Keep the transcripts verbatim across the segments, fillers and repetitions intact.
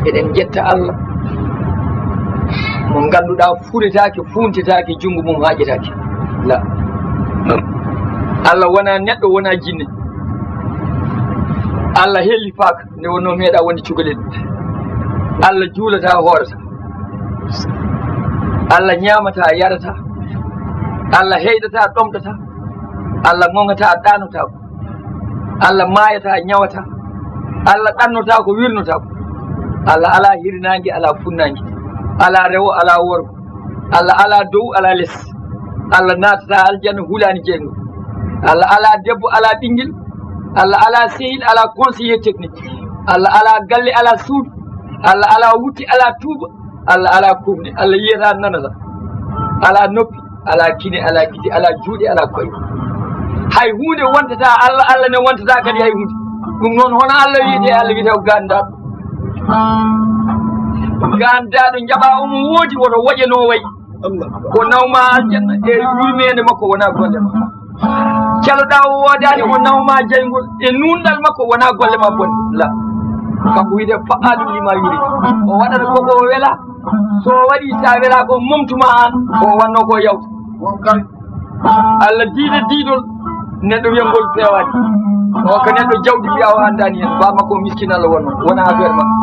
Eɗen njetta Allah mo ngannduɗaa furetaake, fuuntetaake, junngo mum haaƴetaake. La. Allah wonaa neɗɗo, wonaa jinne. Allah hellifaaka, nde wonnoo meeɗaa wonde cukalel. Allah juulataa, hoorataa. Allah ñaamataa, yarataa. Allah heyɗataa, ɗomɗataa. Allah ŋoŋataa, ɗaanotaako. Allah maayataa, ñawataa. Allah ɗannotaako, wirnotaako. Allah alaa hirnaange, alaa funnaange. Alaa rewo, alaa worgo. Allah alaa dow, alaa les. Allah naatataa aljanna hulaani jeyngo. Allah alaa debbo, alaa ɓinngel. Allah alaa sehil, alaa conseiller technique. Allah alaa galle, alaa suudu. Allah alaa wutte, alaa tuuba. Allah alaa kumne. Allah yiyataa, nanataa. Alaa noppi, alaa kine, alaa gite, alaa juuɗe, alaa koyɗe. Hay huunde wontataa Allah, Allah ne wontataa kadi hay huunde. Ɗum noon, hono Allah wiyetee? Allah wiyetee ko gaandaaɗo. Gaandaaɗo, njaɓaa omo woodi, woto woƴe no wayi. Ko nawmaa aljanna e yurmeende makko, wonaa golle ma. Caloɗaa o woodaani, o nawmaa jeyngol e nuunɗal makko, wonaa golle ma bonɗe. La. Kanko wiyetee fa'aalun limaa yurid. O waɗata ko ko wela. So o waɗii, so a welaa ko momtuma aan, ko o wannoo ko yawta. Allah diida diidol, neɗɗo wiya ngol feewaani. O hokka neɗɗo jawdi, mbiya o anndaani heen, baa makko o miskin, Allah wonnoo, wona affaire makko.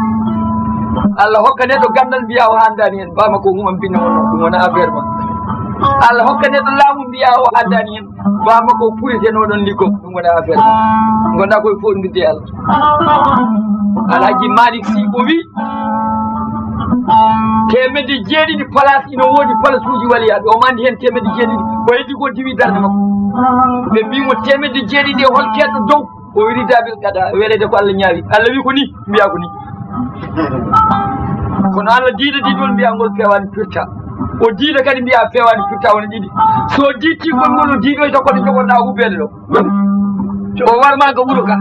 Allah hokka neɗɗo ganndal, mbiya o anndaani heen, baa makko o human binne wonnoo, ɗum wona affaire makko. Allah hokka neɗɗo laamu, mbiya o anndaani heen, baa makko o pureteno ɗon liggo, ɗum wona affaire makko. Ngonɗaa koye fof ndirde e Allah. Alhaji Malick Sy o wi, teemedde jeeɗiɗi place ina woodi, place uji waliyaaɓe. O mandi heen teemedde jeeɗiɗi. O heddi ko diwi darde makko. Ɓe mbi mo, "Teemedde jeeɗiɗi e hol keedɗo dow?" O wi, "Ridaabil qada, weleede ko Allah ñaawi." Allah wi, "Ko ni, mbiya ko ni." Kono Allah diida diidol, mbiya ngol feewaani, firta. O diida kadi, mbiya feewaani, firta, wona ɗiɗi. So diidti konngol, o diidoyta kono jogoɗaa ubbeede ɗo. O warma ga wuro ga.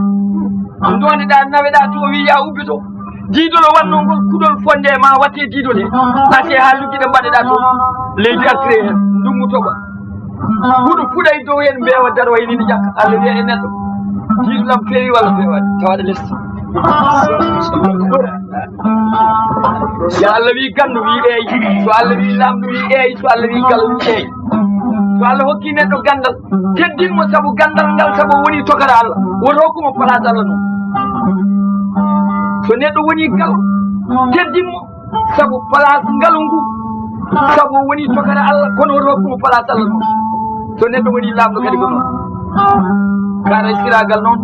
Ndoneɗaa, naweɗaa to, o wi, "Ya ubbito." Diidol o wannoo ngol, kuɗol fonde e ma watte diidol he. Ate haa luggiɗe mbaɗeɗaa to. Leydi artire heen, ndungu toɓa. Huɗo fuɗa e dow heen, mbeewa daro, waynini ƴakka. Allah wiya e neɗɗo, "Diidolam feewi walla feewaani?" Tawa aɗa lesta. So Allah wi ganndo, wi eey. So Allah wi laamɗo, wi eey. So Allah wi galo, wi eey. So Allah hokki neɗɗo ganndal, teddin mo sabu ganndal ngal, sabu o woni tokara Allah. Woto hokku mo place Allah noon. So neɗɗo woni galo, teddin mo sabu place ngalu ngu, sabu o woni tokara Allah, kono woto hokku mo place Allah noon. So neɗɗo woni laamɗo kadi ko noon. Kaara siraagal noon,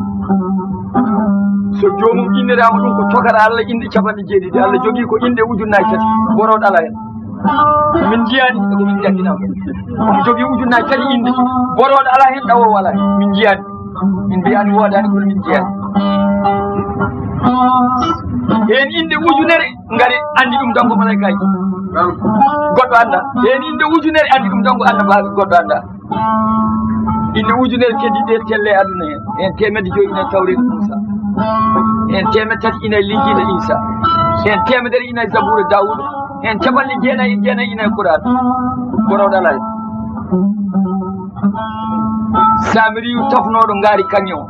so joomum inniraama ɗum ko tokara Allah, innde capanɗe jeeɗiɗi. Allah jogii ko innde ujunnaaji tati, borooɗo alaa heen. Min njiyaani, ko min njannginaa ko. Omo jogii ujunnaaji tati innde, borooɗo alaa heen, ɗawoowo alaa heen. Min njiyaani. Min mbiyaani woodaani, kono min njiyaani. Heen innde ujunere ngari, anndi ɗum tan ko malaykaaji. Goɗɗo anndaa. Heen innde ujunere, anndi ɗum tan ko annabaaɓe, goɗɗo anndaa. Inne ujunere keddiiɗe telle aduna heen. Heen teemedde joyi ina Tawreeta Muusa. Heen teemedde tati ina Linjiila Iisa. Heen teemedere ina Zabuura Daawuda. Heen capanɗe jeenayi e jeenayi ina Qur'aan. Borooɗo alaa heen. Saamiriyu tafnooɗo ngaari kaŋŋe o.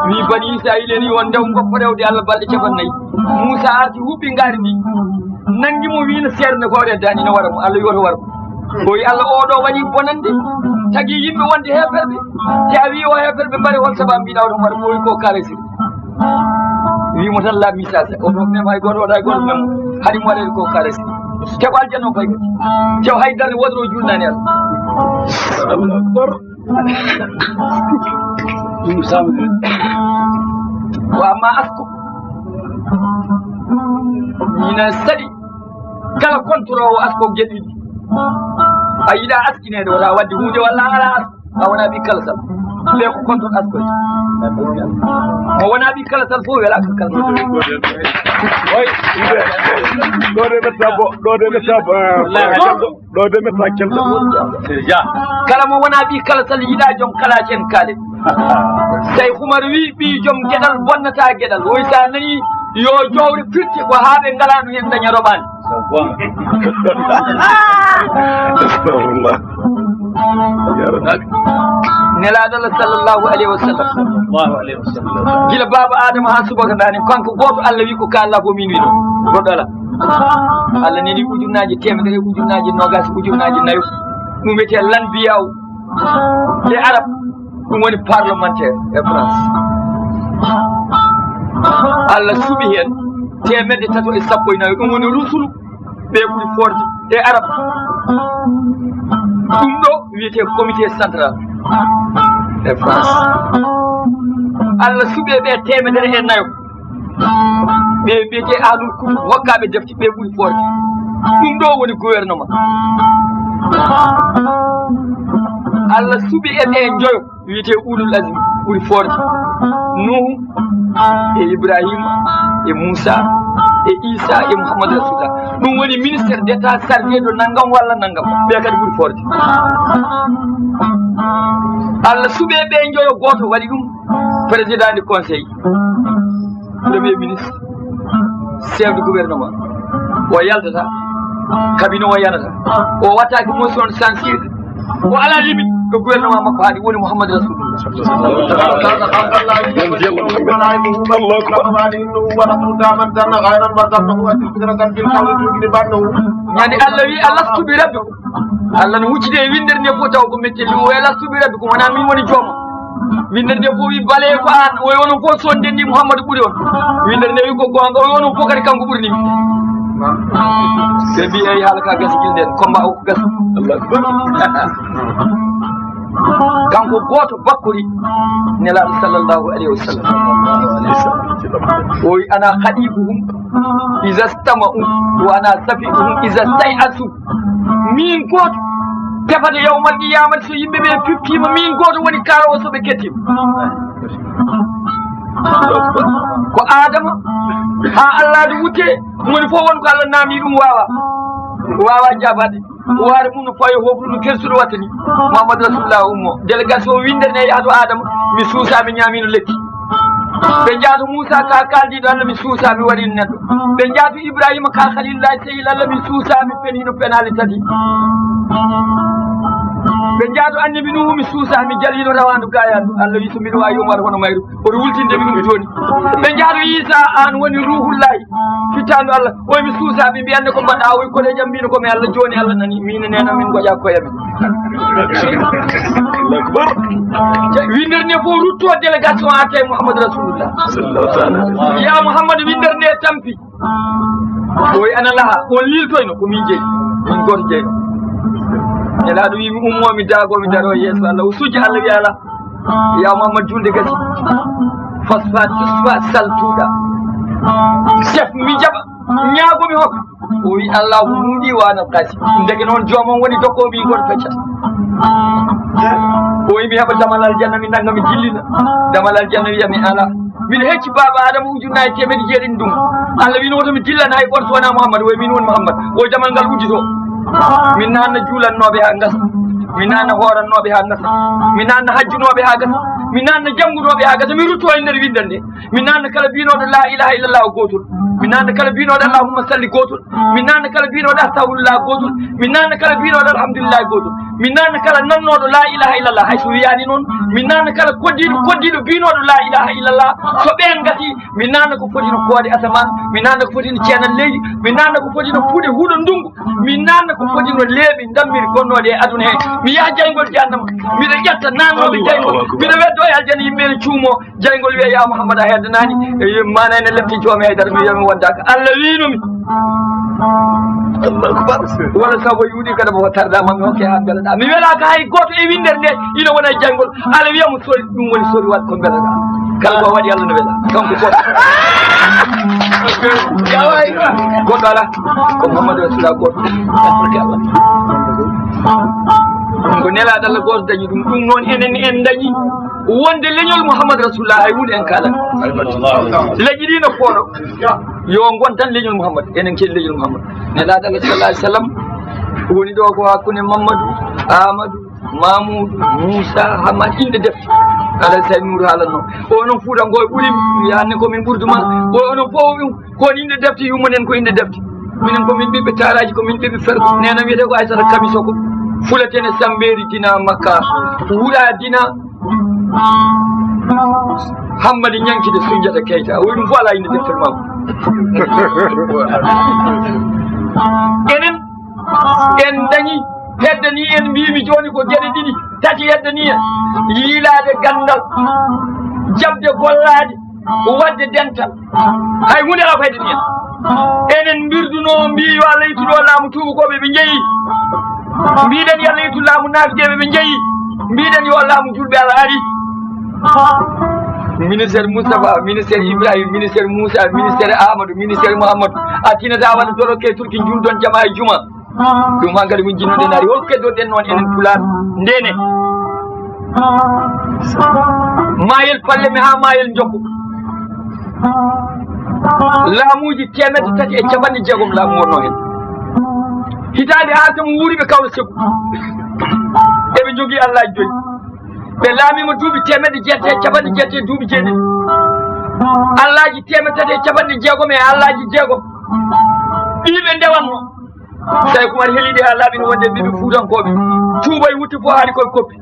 Wi Bani Israa'iila en yo ndew ngoppa rewde Allah balɗe cappanɗe nayi. Muusa arti huɓɓi ngaari ndi. Nanngi mo, wi no seernde ko o reddaani, ina wara mo. Allah wi woto war mo. O wi Allah, oɗo waɗi bonannde, tagi yimɓe wonde heeferɓe. Te a wi o heeferɓe mbare, hol sabu mbiɗa oɗo war mo? O wi ko karesiri. Wi mo tan la misasa. Oɗo même hay goto, oɗo hay goto même. Haɗi mo waɗede ko karesiri. Te ko aljanna o fay kadi. Te o hay darde wotere o juulnaani Allah. Ɗum samde. Wa amma asko. Ina saɗi. Kala kontoroowo asko geɗe ɗiɗi. A yiɗa askineede, wala waɗde huunde, walla a alaa asko. A wonaa ɓii kala sal. Ɓe ko kontor asko. Mo wonaa ɓii kala sal fof, wela ka kala sal. Oy, ɗo de ɓe tabo, ɗo de ɓe tabo. Ɗo de metta kelɗo. Kala mo wonaa ɓii kala sal yiɗaa joom kalaaci en kaale. Sey Umar wi ɓii joom geɗal bonnataa geɗal. Oy sa nani yo jowre firti ko haa ɓe ngalaano heen daña roɓaani. Astagfirullah. Ya Rabbi. Nelaaɗo Allah sallallahu alayhi wa sallam. Allahu alayhi wa sallam. Gila baaba Adama haa subaka ndaani, kanko gooto Allah wi ko ka Allah ko min wi ɗum. Goɗɗo alaa. Allah neli ujunnaaji teemedere, ujunnaaji noogaas, ujunnaaji nayo. Ɗum wiyetee lanbiyaaw e Arab. Ɗum woni parlementaire e France. Allah suɓi heen teemedde tato e sappo e nayo. Ɗum woni rusulu. Ɓe ɓuri foorde e Arab. Ɗum ɗo wiyetee comité central e France. Allah suɓe ɓe teemedere e nayo. Ɓe mbiyetee ahlul kutub, hokkaaɓe defte, ɓe ɓuri foorde. Ɗum ɗo woni gouvernement. Allah suɓi e ɓe njoyo. Wiyetee ulul azmi ɓuri foorde. Nuhu e Ibrahima e Muusa e Isa e Muhammad Rasulullah. Ɗum woni ministère d'État chargé de nanngam walla nanngam. Ɓe kadi ɓuri foorde. Allah suɓe ɓe njoyo, gooto waɗi ɗum président du conseil. Premier ministre, chef du gouvernement, o yaltata, cabinet o yanata, o wattaaki motion de censure, o alaa limite ɗo gouvernement makko haaɗi, woni Muhammad Rasulullah. Ñande Allah wi, "Alastu bi rabbikum." Allah no huccide e winndere nde fof taw ko metti, o wi, "Alastu bi rabbikum, wonaa min woni joom?" Winndere nde fof wi, "Bale, ko aan." O wi, "Onon fof so on ndenndi, Muhammadu ɓuri on." Winndere nde wi, "Ko goonga." O wi, "Onon fof kadi kanko ɓurni min." Ɓe mbi, "Eyi, haala ka gasi gilɗen, combat o ko gasi." Kanko gooto bakkori Nelaaɗo sallallahu alayhi wa sallam. O wi, "Ana khadibuhum iza stama'u, wa ana safi'uhum iza stay'asu." Min gooto tefata yawmal qiyamati, so yimɓe ɓe pippiima, min gooto woni kaarowo so ɓe kettiima. Ko Adama haa Allah de wutte, moni fof won ko Allah naami ɗum waawa, waawa jaabaade. Waare mum no fawi hofru no kersuɗo wattani. Muhammad Rasulullah ummo. Délégation winndere nde yaha to Adama, mi suusa, mi ñaamino lekki. Ɓe njaha to Muusa, ka kaaldiiɗo Allah, mi suusa, mi waɗino neɗɗo. Ɓe njaha to Ibrahima, ka Khalilullahi, sehil Allah, mi suusa, mi fenino penaali tati. Ɓe njaha to Annabi Nuhu, mi suusa, mi jalino rawaandu gaayaandu. Allah wi, so mbiɗo waawi, yo mi waɗ hono mayru. Oto wultinde mi ɗum jooni. Ɓe njaha to Isa, aan woni Ruhullahi, fittaandu Allah. O wi, mi suusa, ɓe mbiyanne ko mbaɗɗa. O wi, koɗe jam mbino ko mi Allah, jooni Allah nani, min nena min ngoƴa koye amen. Winndere nde fof rutto délégation arta e Muhammad Rasulullah. Ya Muhammad, winndere nde tampi. O wi, "Ana laha?" On liltoyno, "Ko min jeyi, min gooto jeyno." Nelaaɗo wi, "Mi ummo, mi daago, mi daro yeeso Allah." O sujji Allah, wi, "Ala, ya Muhammad, juulde gasi. Fasfa, tusfa, sal, tuuɗa. Sef, mi jaɓa, ñaago, mi hokka." O wi, "Allahu muudi wa ana qasi." Ndeke noon joomam woni dokko, o wi, "Gooto feccata." O wi, "Mi heɓa damal aljanna, mi nannga, mi jillina." Damal aljanna wiya, "Mi ala." Mbiɗa hecci baaba Adama ujunnaaji teemedde jeeɗiɗi ɗum. Allah wino woto mi dillan hay gooto so wonaa Muhammad, o wi min woni Muhammad. O damal ngal uddito. Min naanna juulannooɓe haa ngasa. Min naanna hoorannooɓe haa ngasa. Min naanna hajjunooɓe haa ngasa. Min naanna janngunooɓe haa ngasa. Min rutto e nder winndere nde. Min naanna kala biynooɗo laa ilaaha illallah o gootol. Min naanna kala biynooɗo allahumma salli gootol. Min naanna kala biynooɗo astahfirullah gootol. Min naanna kala biynooɗo alhamdulillah gootol. Min naanna kala nannooɗo laa ilaaha illallah, hay so wiyaani noon. Min naanna kala koddiiɗo, koddiiɗo biynooɗo laa ilaaha illallah. So ɓeen ngati, min naanna ko foti no koode asamaan, min naanna ko foti no ceenal leydi, min naanna ko foti no puɗe huɗo ndunngu, min naanna ko foti no leeɓi ndammiri gonnooɗe e aduna hee. Mi yaha jayngol jahannama, miɗo ƴetta naannooɓe jayngol, miɗo weddo e aljanna, yimɓe ene cuumoo. Jayngol wiya, "Ya Muhammad, a heddanaani." E wiya, "Maana ene lepte joomi haydara, mi wiya mi wondaaka." Allah wiino mi. Allahu akbar. Wala sabu yuuɗi kada mo tarda ma mi hokke haa mbelaɗa. Mi welaaka hay gooto e winndere nde, ina wona e jayngol. Allah wiya mo sori, ɗum woni sori waɗ ko mbelaɗa. Kala ko waɗi Allah no wela. Kanko gooto. Yaway. Goɗɗo ala. Ko Muhammadu Rasulullah gooto. Barke Allah. Ɗum ko nelaaɗo Allah gooto dañi ɗum. Ɗum noon enen en dañi. Wonde leñol Muhammad Rasulullah hay huunde en kaalani. Leƴƴi ɗi no fooɗo. Yo ngon tan leñol Muhammad. Enen ken leñol Muhammad. Nelaaɗo Allah sallallahu alaihi wasallam woni ɗo ko hakkunde Mamadou, Amadou, Mamoudou, Moussa, Hamad, innde defte. Alhaji Saïd Nour haalanno. O noon Fuutanko e ɓuri mi, yaanne ko min ɓurdu ma. O noon fof ko innde defte, yummanen ko innde defte. Minen ko min ɓiɓɓe taaraaji, ko min ɓiɓɓe ferko. Neena wiyetee ko Aysata Kamiso ko. Fulatene Sambeeri Dina Makka. Wuura Dina. Hammadi Ñaŋ Kide Sunjata Keyta, o wi ɗum fof alaa innde deftere makko. Enen, en dañi, heddani en, mbimi jooni ko geɗe ɗiɗi, tati heddani en: yiilaade ganndal, jaɓde gollaade, waɗde dental. Hay huunde alaa ko heddani en. Enen mbirduno, mbi yo Allah ittu ɗo laamu tuubakooɓe, ɓe njeyi. Mbiɗen yo Allah ittu laamu naafiqeeɓe, ɓe njeyi. Mbiɗen yo laamu julɓe, Allah ari. Ministére Moustapha, ministére Ibrahima, ministére Moussa, ministére Amadou, ministére Mouhamadou, a tinata waɗa doroke turki, julɗon jama e juma. Ɗum hankadi woni jinnoɗen ari. Hol keddoɗen noon enen Pulaar? Ndene maayel palle mi haa maayel njokko. Laamuuji teemedde tati e capanɗe jeegom laamu wonnoo heen. Hitaande haa temo wuuri ɓe Kawla Sekku. Eɓe njogii Allaaji joyi. Ɓe laamiima duuɓi teemedde jeetati e capanɗe jeetati e duuɓi jeeɗiɗi. Allaaji teemedde tati e capanɗe jeegom e allaaji jeegom. Ɗii ɓe ndewanno. Tawi Kumar heliɗi haa laaɓi no wonde ɓiɓɓe Fuutankooɓe. Tuubay wutti fof haali koye koppi.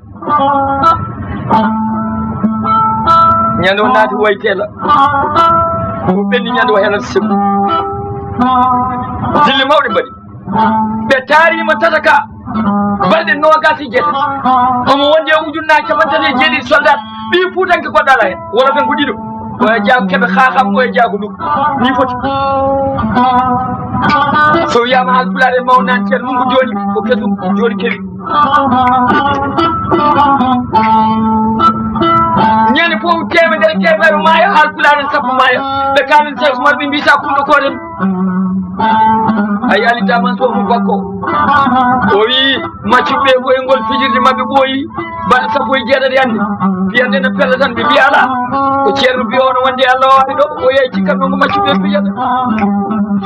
Ñande o naati Wayteela. Ko ɓenni ñande o helata Sekku. Dille mawɗe mbaɗi. Ɓe taariima tata ka balɗe noogaas e jeetati. Omo wondi e ujunnaaji capanɗe tati e jeeɗiɗi soldat. Ɓii Fuutanke goɗɗo alaa heen. Wolof en ko ɗiɗo. Oya jaago keɓe xaaxam, oya jaago ɗum. Ni foti. So wiyaama Haalpulaar en mawnanteer nungu jooni, ko kesum jooni kewi. Ñande fof teemedere teemedere maayo, Haalpulaar en sappo maayo. Ɓe kaalin Seex Umar, ɓe mbiyata Kunɗo Koorem. Ay, Ali Daman Sow mo Bakko. O wi maccuɓe ko e ngol fijirde maɓɓe ɓooyi. Balɗe sappo e jeetati hannde. Fiyande no pella tan, ɓe mbiya alaa. Ko Ceerno mbiya ono wonde Allah waɗi ɗo. O yehi cikkanno ko maccuɓe fiyata.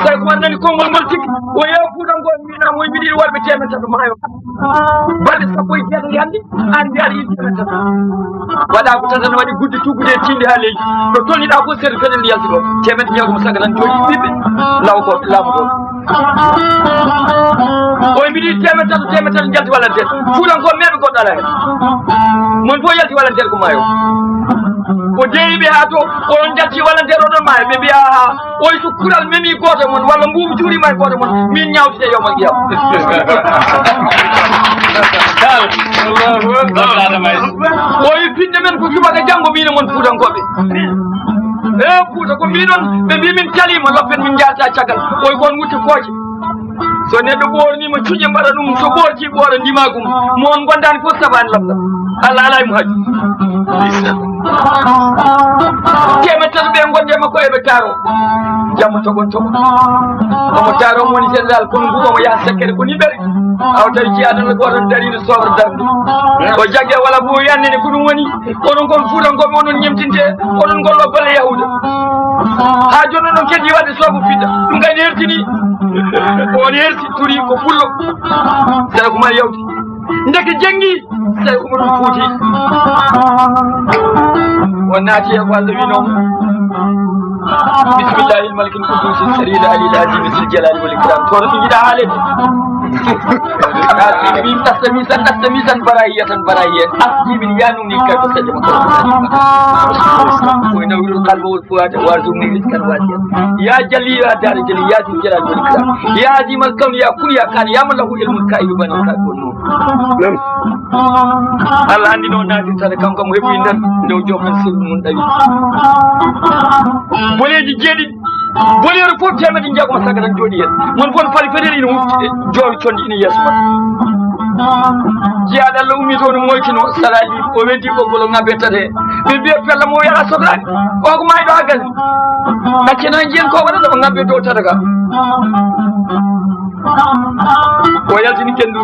Tawi ko nani konngol ngol tigi. O yehi Fuutanko, mi naamo, mi ɗiɗi warɓe teemedde tato maayo. Balɗe sappo e jeetati hannde, an mbiyaɗo yimɓe teemedde tato. Waɗa ko tata ne waɗi gudde tuggude e tiinde haa leydi. No tolniɗa fof, seeɗa fedde nde yalti ɗo. Teemedde jeegom saga tan jooɗi ɓiɓɓe law ko laamu ɗo. O mbiɗi teemedde tato, teemedde tato njalti walanteer. Fuutanko meeɓe goɗɗo alaa heen. Mon fof yalti walanteer ko maayo. O deeyi ɓe haa to, oɗon njalti walanteer, oɗon maayo. Ɓe mbiya, "Haa, oy so kural memi gooto mon, walla mbuubu juurima e gooto mon, min ñaawtite yawmal qiyama." Allahu Akbar. O wi, "Pinɗe men ko subaka janngo, min e mon Fuutankooɓe." E Fuuta ko mbiɗon, ɓe mbi min caliima, loppen min njalta caggal. O wi, "Kon wutte kooƴe." So neɗɗo ɓoorniima cuƴe mbaɗa ɗum, so ɓoorti ɓoora ndimaagu mum. Mo on ngondaani fof sabaani lamɗam. Allah alaa e mo haaju. Teemedde tato ɓe ngonde makko eɓe taaro. Jamma toɓon toɓon. Omo taaro omo woni général, kono ngu omo yaha sakkere ko ni ɓere. Awa tawi jiyaɗo Allah gooto dariino sobra darnde. O jagge wala ko o yannene ko ɗum woni. Onon kon Fuutankooɓe, onon ñemtinte, onon ngollo golle Yahuuda. Haa jooni onon keddi waɗde soobo fiɗɗa. Ɗum kay ne hertini. On herti, turi ko pullo. Sera ko ma yawti. Ndeke jenngi, sera ko ma ɗum fuuti. On naati e ko Allah wi noon. Bismillahil malikil qudusi saril alil azimi sil jalali wal ikram. Kono ɗum yiɗa haalede. Min nasta misan, nasta misan barahiya tan barahiya. Asdi min yanuni kay ko sadio. Ko nawirul qalba wal fuada warzuqni rizqan wasi'an. Ya jali ya dari jali ya dil jalali wal ikram. Ya azimal kawni ya kun ya kan ya man lahu ilmul ka'i wa banil ka'i wan nur. Allah anndi noon naatirta nde kanko mo heɓi nder nde o joom en sirri mum ɗawi. Boleeji jeeɗiɗi, boleeru fof teemedde jeegom saga tan jooɗi heen. Mon fof fali federe ina wufti e joowi conndi ina yeeso maɓɓe. Jiyaaɗo Allah ummi toon moytino sarali, o weddi ɓoggol o ŋabbe tati. Ɓe mbiya pella mo yara sotraani. O ko maayɗo haa gasi. Accana jiyen ko waɗata o ŋabbe dow tata ka. O yaltini kendu.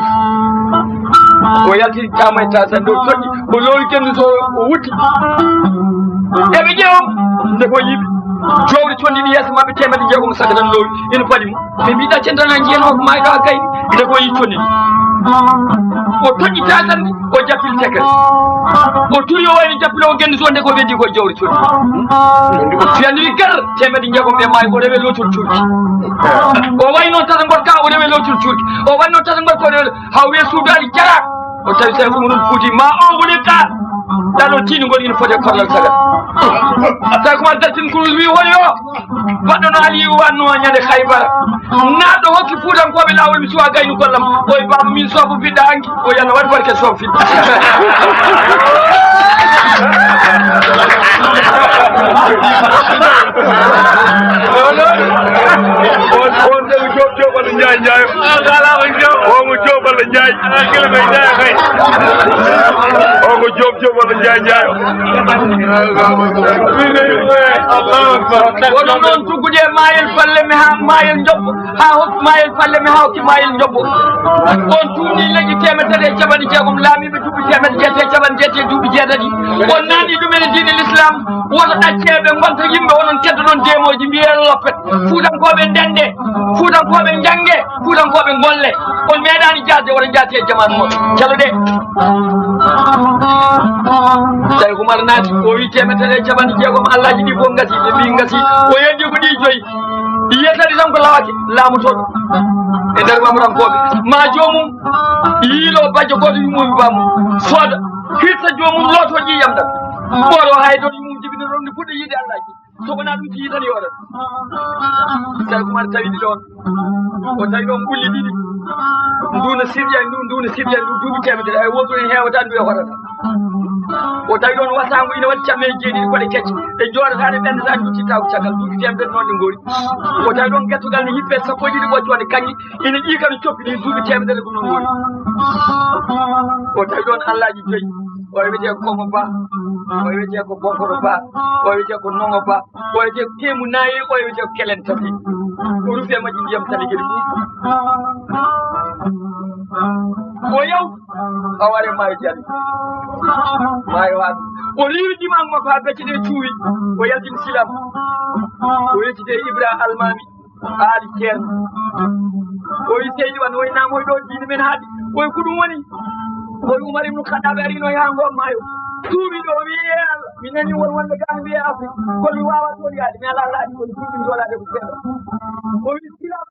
O yaltini tama e tasan dow toƴƴi. O lowi kendu so o wutti. Eɓe ƴeewa nde ko yiɓe. Jowri conndi ɗi yeeso maɓɓe teemedde jeegom saga tan lowi. Ina paɗi mo. Ɓe mbiɗa cendana jiyen o ko maayɗo haa gayni. Nde ko yi conndi ɗi. O toƴƴi tasan ɗi. O jappili tekkere. O turi o wayno jappili o genndi so nde ko weddi ko jowri cuuɗi. Fiyandi wi gar teemedde jeegom ɓe maayi o rewe lotol cuuɗi. O wayi noon tata ngoɗka o rewe e lowtol cuurki. O wanno tatangol koɗo, haa weesuudu ali jara. O tawi Seeku Umarul Fuuti ma o woni ka. Ɗaɗo tiinugol ina foti e korlal sagal. Seeku Umar dartin kurus wi holi o. Baɗɗo no Aliyu wanno ñande Haybara. Naɗɗo hokki Fuutankooɓe laawol mi suwa gaynu gollam. O wi baaba min soofu fiɗɗa hanki. O yalla waɗ barke soofu fiɗɗa. On, on, on, Joop Joop walla Njaay Njaay. O mo Joop walla Njaay. O mo Joop Joop walla Njaay Njaay. Oɗon noon tuggude e maayel falle mi haa maayel njobbo, haa hokki maayel falle mi haa hokki maayel njobbo. On tuuni leƴƴi teemedere e capanɗe jeegom, laamiiɓe duuɓi teemedde jeetati e capanɗe jeetati e duuɓi jeetati. On naatni ɗumen e diine l'islam, woto ɗaccee ɓe ngonta yimɓe onon keddoɗon deemooji, mbiyee loppet. Fuutankooɓe ndende, Fuutankooɓe njannge, Fuutankooɓe ngolle. On meeɗaani jaasde, woto njaati e jamaanu mon. Calo de. Tawi Umar naati, o wi teemedere e capanɗe jeegom, Allaaji ɗi fof ngasi, ɓe mbi ngasi. O heddi ko ɗi joyi. Ɗi yetati tan ko lawake, laamu toon. E nder Umarankooɓe. Ma joomum, yiilo bajjo gooto yummomi bamum. Sooda, hirta joomum, looto ƴiiƴam ɗam. Ɓooro hay ɗon yumum jibini ɗon, ni fuɗɗo yiide Allaaji. So wonaa ɗum, tigi tan yoora. Tawi Umar tawi ɗi ɗoon. O tawi ɗoon ɓulli ɗiɗi. Ndu no sirƴa, ndu, ndu no sirƴa, ndu duuɓi teemedere. Hay wootu en heewata ndu e horata. O tawi ɗoon wasaango ina waɗi camme e jeeɗiɗi koɗe kecce. Ɗe njooɗata, ɗe ɓendata, ndu tittaako caggal. Duuɓi teemedere noon ɗe ngoori. O tawi ɗoon gettogal ne hippe sappo e ɗiɗi ɓoccoonde kaŋŋe. Ina ƴiika no coppi ni duuɓi teemedere ɗum no ngoori. O tawi ɗoon Allaaji joyi. O wiyetee ko Komo Ba, o wiyetee ko Bonkoro Ba, o wiyetee ko Nongo Ba, o wiyetee ko Teemu Naayi, o wiyetee ko Kelen Tati. O rufi e majji ndiyam tani gere ɗum. O yaw, o ware maayo jali. Maayo waɗi. O riiwi dimaango makko haa becce ɗe cuuwi. O yaltini silam. O yeccitee Ibra Almaami. Aali Ceerno. O wi seydi wan, o wi naam, o wi ɗo diine men haaɗi. O wi ko ɗum woni? O wi Umar ibnu Khattaab arino e haa ngoo maayo. Tuubi ɗo, o wi, "Ee Allah, mi nani won wonɓe gaa no wiyee Afrik. Kono mi waawaa ɗoon yaade, mi alaa laaɗi, kono tuubi mi joolaade ko seeɗa." O wi, "Silam,